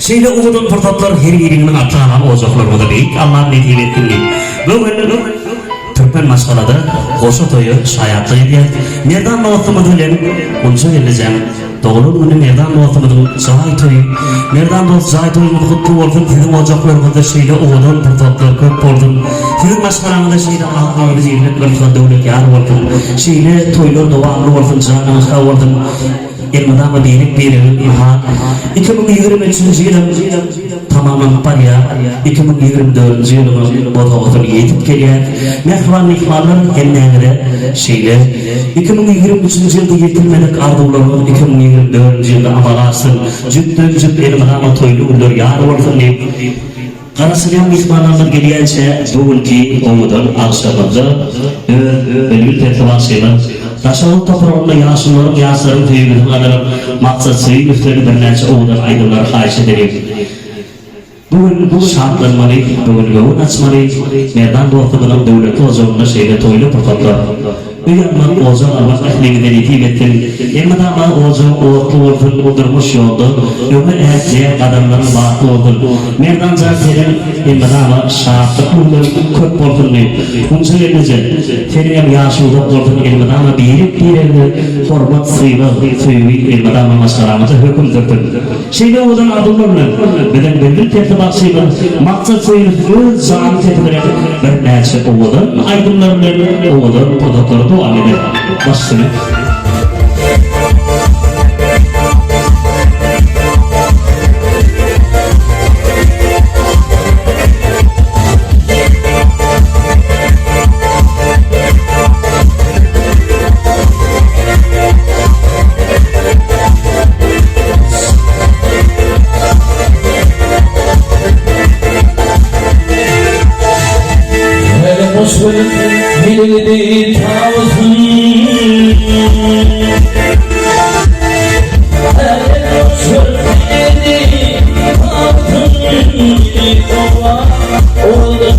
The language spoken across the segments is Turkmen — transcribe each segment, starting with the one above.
Şeýle owadan pursatlar her biriňiziň atly-alan ojaklaryňyzda Beýik Allam nesip etsin diýip, bu gün türkmen maşgalada goşa toýa şaýatlyk edýäs. Merdan dostumyz bilen Gunça gelnejäň doglan güni Merdan dostumyzyň jaý toýy. Merdan dost jaý toýuňyz gutly bolsun, siziň ojaklaryňyzda şeýle owadan pursatlar köp bolsun. Siziň maşgalaňyzda şeýle agzybirlik, yrsgal-döwlet ýar bolsun. Şeýle toýlar dowamly bolsun, janyňyz sag bolsun. Elmydama birek-biregiň ynha, 2023-nji ýylam tamamlanyp barýar, 2024-nji ýylyňam bosagasyna ýetip gelýär. Mähriban myhmanlar, hemmäňize şeýle 2023-nji ýylda ýetilmedik arzuwlaryňyz 2024-nji ýylda amala aşsyn, jüpden-jüp elmydama toýly günler ýar bolsun diýip, Garaşylýan myhmanlarymyz gelýänçä bu günki owadan agşamymyzda öz Bilbil sesli bagşymyz, Daşoguz topragynda ýaşulularyň, ýaşlaryň söýgüsini gazanyp, Maksat Söýünow bilen birnäçe owadan aýdymlary haýyş edeliň. Bu gün şatlanmaly, bu gün göwün açmaly, Merdan dostumyzyň döwletli ojagynda şeýle toýly pursatlar. Öý almak, ojak almak ähliňize nesip etsin. Elmydama ojagyň otly bolsun, durmuş ýolda öňe ätleýän gadamlaryň batly bolsun. Merdan jan seniň elmydama şatlykly günleriň köp bolsun diýip. Gunça gelneje, seniňem ýaşyň uzak bolsun, elmydama birek-biregiňe hormat, sylag, söýgi elmydama maşgalaňyzda höküm sürsün. Şeýle owadan arzuwlar bilen biziň Bilbil sesli bagşymyz Maksat Söýünow öz janly sesi bilen birnäçe owadan aýdymlar bilen owadan pursatlary dowam eder. Baş üstüne. Hele hoş milli tavsın Hele hoş milli tavsın Ova oldu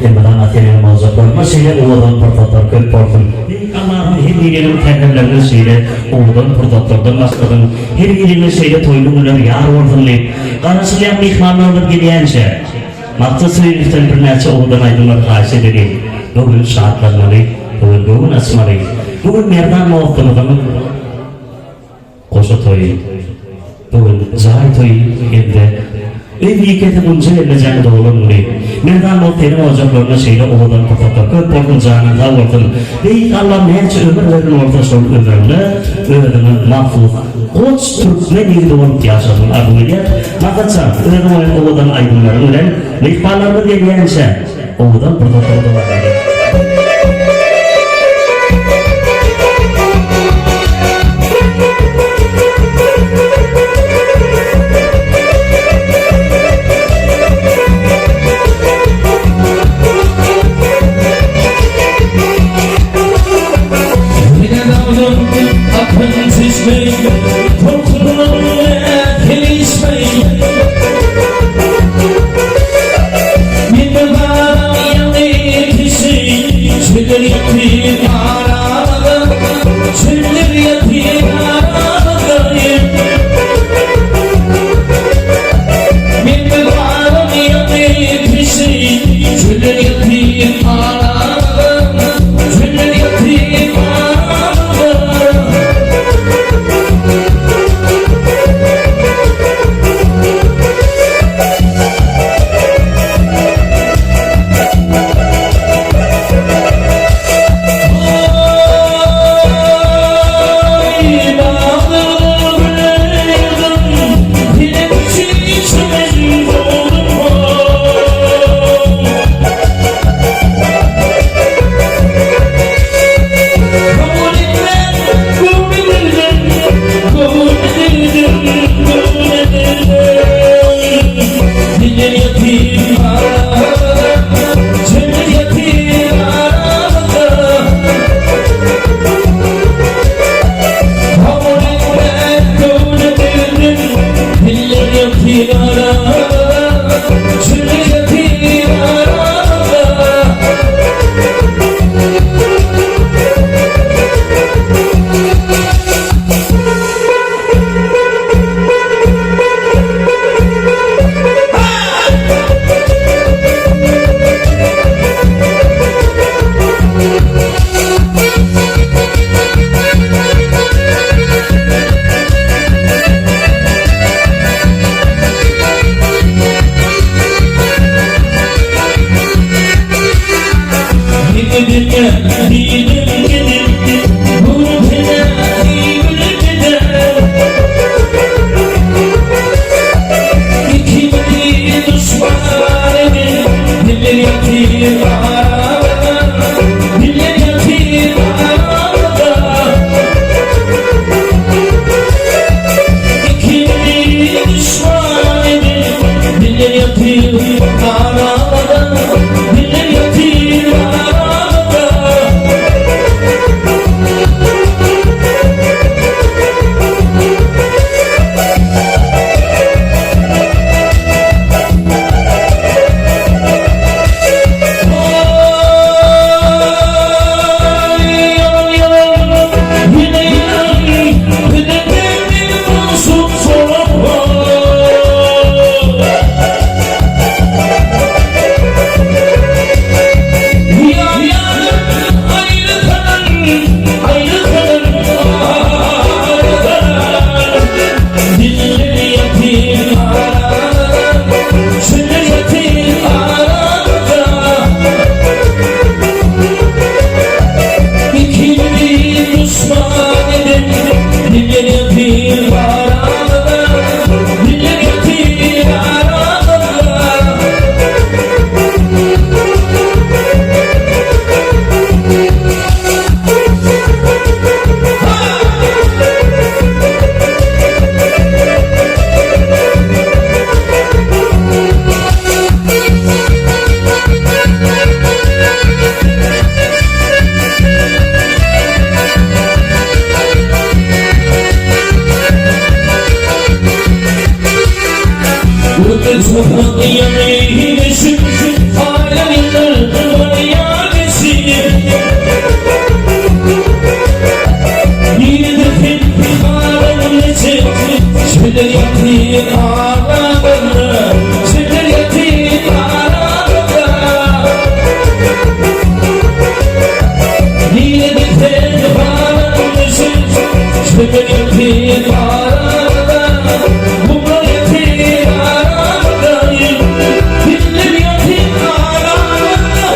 Elmydama seniň boljaklaryňa şeýle owadan pursatlar köp bolsun. Beýik Allahyň her biriniň säherlerine şeýle owadan pursatlardan başlasyn, her birine şeýle toýly günler ýar bolsun diýip, garaşylýan myhmanlarymyz gelýänçä, Maksat Söýünowdan birnäçe owadan aýdymlar haýyş edeliň. Bu gün şatlanmaly, bu gün göwün açmaly, bu gün Merdan dostumyzyň Goşa toýy, bu gün jaý toýy hem-de öý bikesi Gunça gelnejeň doglan güni. Merdan bol seniň ojaklaryňda şeýle owadan pursatlar köp bolsun janyň sag bolsun. Beýik Allam näçe ömür beren bolsa şol ömrüňde özüňe mahsus goç türkmen ýigidi bolup ýaşagyňy arzuw edýän. Maksatjan özüň oýan owadan aýdymlaryň bilen myhmanlarymyz gelýänçä owadan pursatlary dowam edin. Şeker ýatyr aramyzda, Şeker ýatyr aramyzda. Nirede sen galan düşün, Şeker ýatyr aramyzda, Gumlar ýatyr aramyzda, Diller ýatyr aramyzda.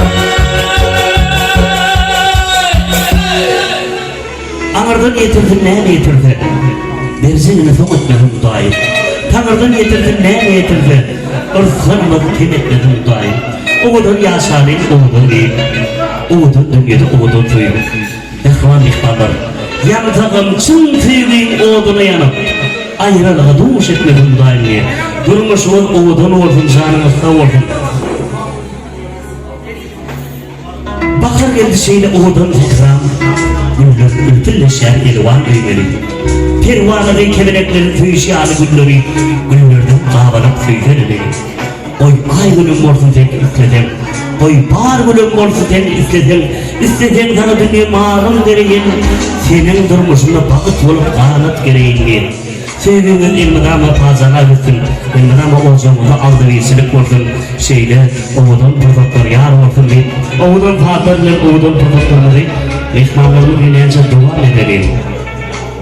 Aňyrdan ýetirsin näme ýetirse, Berjegini soň etmesin Hudaýym. Taňyrdan ýetirsin näme ýetirse, Yrsganymyzy kem etmesin Hudaýym. Owadan ýaşalyň owadan geýip, Owadan dünýede owadan söýüp. Mähriban myhmanlar, ýansagam çyn söýgiň oduna ýanyp, Aýralyga duş etmesin Hudaýym diýip. Durmuşyňyz owadan bolsun, janyňyz sag bolsun. Bahar geldi şeýle owadan sähram, Güller ülpülleşýär elwan öýmeli. Perwana deý kebelekleriň söýüşi ýaly gülleri Güllerden gabalyp söýsene meni. Goý aý gülüm bolsun sen isleseň, Goý bar gülüm bolsun sen isleseň, Isleseň saňa dünýe malym bereýin, Seniň durmuşyňda bagt bolup ganat gereýin men. Söýgiňiz elmydama pajala gitsin, elmydama ojagyňyzda agzybirçilik bolsun, şeýle owadan pursatlar ýar bolsun diýip, owadan sazlar bilen owadan pursatlarymyzy myhmanlarymyz gelýänçä dowam edeliň.